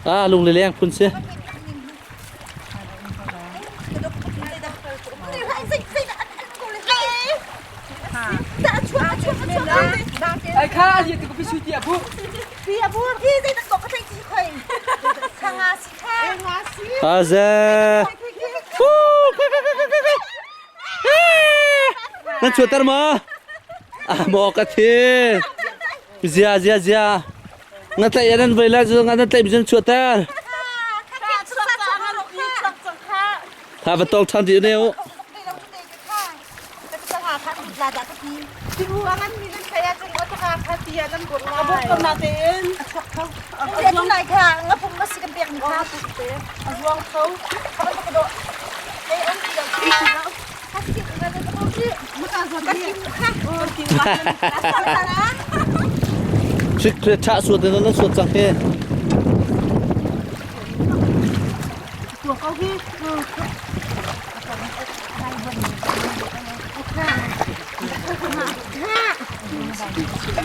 Ah lung le leng phun si. Ai kha ali ti ko pisu ti abu. Aze. Nan chuatar ma? Ah mo ka thi. Zia zia zia. Nga tlaih nan voi lai cu nga nan tlaih mi cu chuahter. Tha va tol than ti ne u. Sikret tha suat in nan suat cang hi.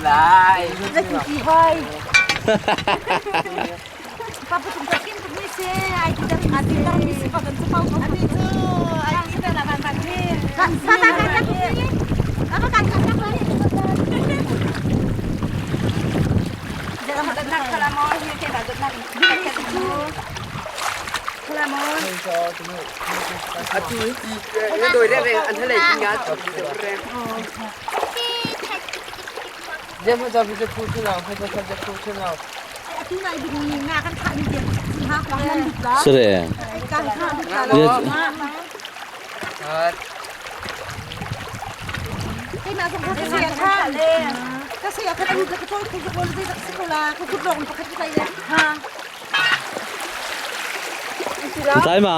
Lai. Atu hi doi re re an halei nga Sre. Tlai ma.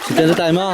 Siten na tlai ma.